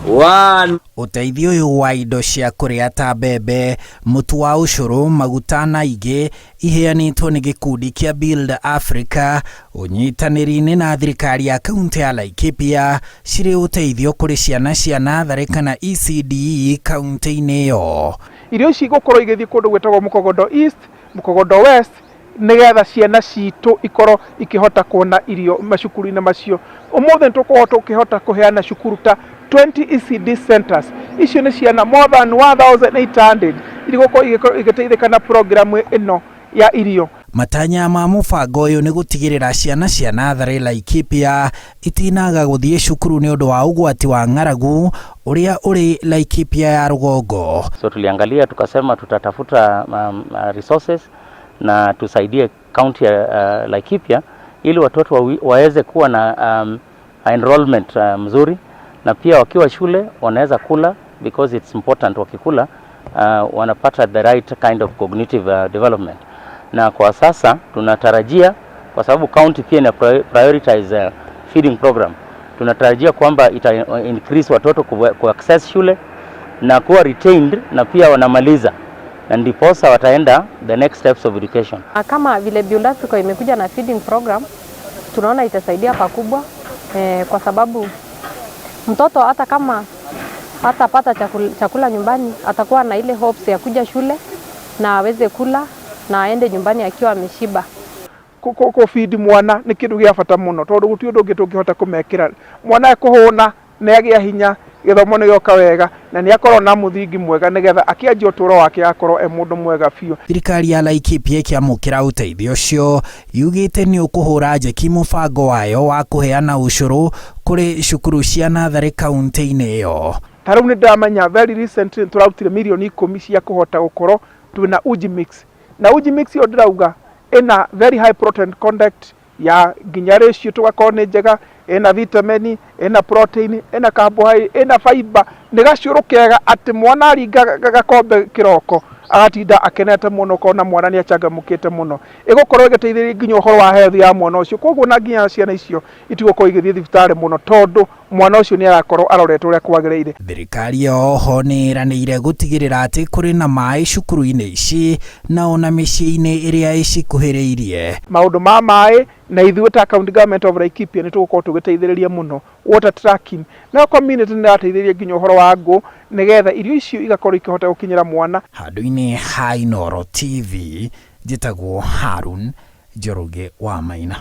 One. Ũteithio ũyũ wa indo cia kũrĩa ta mbembe, mũtu wa ũcũrũ, maguta na ingĩ iheanĩtwo nĩ gĩkundi kĩa Build Africa ũnyitanĩri-inĩ na thirikari ya kauntĩ ya Laikipia cirĩ ũteithio kũrĩ ciana cia natharĩ kana ECDE kauntĩ-inĩ ĩyo. Irio ici igũkorwo igĩthiĩ kũndũ gwĩtagwo Mukogodo East, Mukogodo West, nĩgetha ciana citũ ikorwo ikĩhota kuona irio macukuru-inĩ macio. Ũmũthĩ nĩ tũkorwo tũkĩhota kũheana cukuru ta 20 ECD centers. Icio nĩ ciana more than 1800 irigũkorwo igĩteithĩka na program ĩno ya irio. Matanya ma mũbango ũyũ nĩ gũtigĩrĩra ciana cia natharĩ Laikipia itinaga gũthiĩ cukuru nĩ ũndũ wa ũgwati wa ng'aragu ũrĩa ũrĩ Laikipia ya rũgongo. So tuliangalia tukasema tutatafuta resources na tusaidie county ya Laikipia ili watoto waweze kuwa na enrollment mzuri na pia wakiwa shule wanaweza kula because it's important wakikula wanapata the right kind of cognitive development. Na kwa sasa tunatarajia kwa sababu county pia ina prioritize feeding program, tunatarajia kwamba ita increase watoto ku access shule na kuwa retained na pia wanamaliza na ndiposa wataenda the next steps of education. Kama vile Build Africa imekuja na feeding program, tunaona itasaidia pakubwa kwa sababu mtoto hata kama hatapata chakula nyumbani atakuwa na ile hopes ya kuja shule na aweze kula na aende nyumbani akiwa ameshiba. Kũ feed mwana nĩ kĩndũ gĩa bata mũno tondũ gũtirĩ ũndũ ũngĩ tũngĩhota kũmekĩra mwana ekũhũna nĩ agĩa hinya gĩthomo nĩ gĩoka wega na nĩ akorwo na mũthingi mwega nĩgetha akĩanjia ũtũũro wake akorwo e mũndũ mwega biũ. Thirikari ya Laikipia ĩkĩamũkĩra ũteithio ũcio yugĩte nĩ ũkũhũra njeki mũbango wayo wa kũheana ũcũrũ kũrĩ cukuru cia natharĩ kaunti-inĩ ĩyo. Ta rĩu nĩ ndĩramenya very recently nĩ tũrarutire mirioni 10 cia kũhota gũkorwo twĩna uji mix, na uji mix ĩyo ndĩrauga ĩna very high protein content ya nginya ratio tũgakorwo nĩ njega, ĩna vitamin, ĩna protein, ĩna carbohydrate, ĩna fiber. Nĩ gacũrũ kega atĩ mwana aringa gakombe kĩroko agatinda akenete mũno, ũkona mwana nĩ achangamũkĩte mũno. Ĩgũkorwo ĩgĩteithĩrĩria nginya ũhoro wa health ya mwana ũcio, koguo na nginya ciana icio itigũkorwo igĩthiĩ thibitarĩ mũno tondũ mwana ũcio nĩ arakorwo aroretwo ũrĩa kwagĩrĩire. Thirikari ĩyo oho nĩ ĩranĩire gũtigĩrĩra atĩ kũrĩ na maĩ cukuru-inĩ ici na ona mĩciĩ-inĩ ĩrĩa ĩcikuhĩrĩirie. Maũndũ ma maĩ na ithuĩ ta county government of Laikipia nĩ tũgũkorwo tũgĩteithĩrĩria mũno water tracking, nayo community nĩ ĩrateithĩrĩria nginya ũhoro wa ngũ nĩgetha irio icio igakorwo ikĩhota gũkinyĩra mwana. Handũ-inĩ ha Inooro TV, njĩtagwo Harun Njoroge wa Maina.